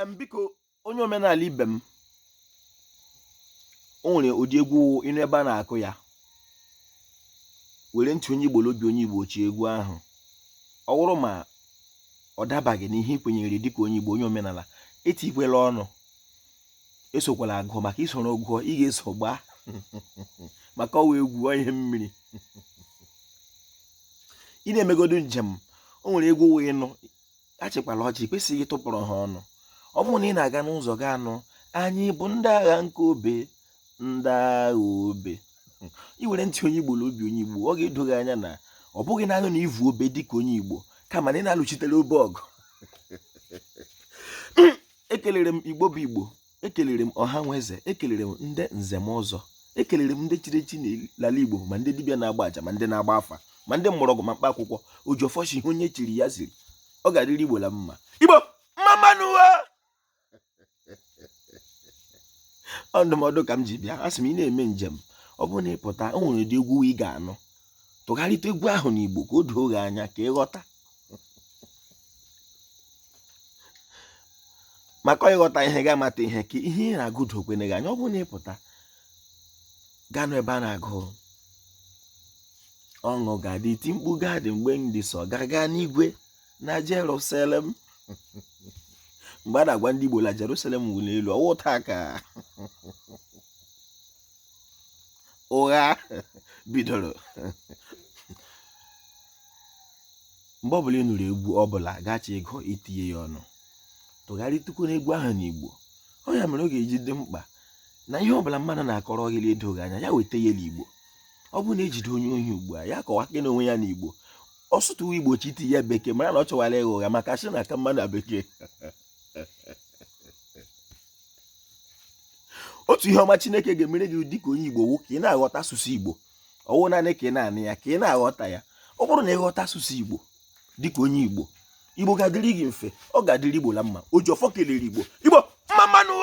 Biko, onye omenala ibe m, o nwere ụdị egwu ị nụ ebe a na-akụ ya, were ntị onye Igbo n'obi onye Igbo chie egwu ahụ. Ọ wụrụ ma ọ dabaghị n'ihe ị kwenyere dịka onye Igbo, onye omenala, etikwela ọnụ, esokwala agụ, maka i soro gụọ ị ga-eso gbaa, maka ọ wụ egwu, ọ ihe mmiri. Ị na-emegodu njem, o nwere egwu wụ ị nụ, achịkwala ọchị, kwesịghị ịtụpụrụ ha ọnụ. Ọ bụrụ na ị na-aga n'ụzọ ga anụ, "Anyị bụ ndị agha nke obe, ndị agha obe," i were ntị onye Igbo na obi onye Igbo, ọ ga-edo gị anya na ọ bụghị naanị na i vu obe dịka onye Igbo, kama na ị na-alụchitere obe ọgụ. Ekelere m Igbo bụ Igbo, ekelere m ọha nwe eze, ekelere m ndị nze m ọzọ, ekelere m ndị chiri echi n'ala Igbo, ma ndị dibịa na-agba aja, ma ndị na-agba afa, ma ndị mgbọrọgwụ, ma mkpa akwụkwọ. Ojiọfọ shi ihe onye chiri ya ziri. Ọ ga-adịrị Igbo la mma. Igbo mma mma nụ! Ọ ndụmọdụ ka m ji bịa. Asị m, ị na-eme njem, ọ bụrụ na ị pụta, o nwere ụdị egwu ị ga-anụ, tụgharịta egwu ahụ n'Igbo ka o doo gị anya, ka ị ghọta, maka ịghọta ihe ga-amata ihe, ka ihe ị na-agụ dokwene gị anya. Ọ bụrụ na ị pụta gaa nụ ebe a na-agụ, "Ọṅụ ga-adị, iti mkpu ga-adị mgbe ndị nsọ ga-aga n'igwe na Jerusalem," mgbe a na-agwa ndị Igbo la Jerusalem wụ n'elu, ọwụ taa ka ụgha bidoro. Mgbe ọbụla ị nụrụ egwu ọbụla, gachi ego itinye ya ọnụ, tụgharịtụkwu n'egwu ahụ n'Igbo. Ọ ya mere ọ ga-eji dị mkpa na ihe ọbụla mmadụ na-akọrọ gị edo gị anya, ya weta ya n'Igbo. Ọ bụrụ na ejide onye ohi ugbu a, ya kọwakene onwe ya n'Igbo. Ọ sụtụwa Igbo chiti ya bekee, mara na ọ chọwara ịgha ụgha, maka asị na aka mma na bekee. Otu ihe ọma Chineke ga-emere gị dịka onye Igbo wụ ka ị na-aghọta asụsụ Igbo. Ọwụ naanị ka ị na-anụ ya, ka ị na-aghọta ya. Ọ bụrụ na ị ghọta asụsụ Igbo dịka onye Igbo, Igbo ga-adịrị gị mfe. Ọ ga-adịrị Igbo la mma. Ojiọfọ kelere Igbo. Igbo mma mma nụ!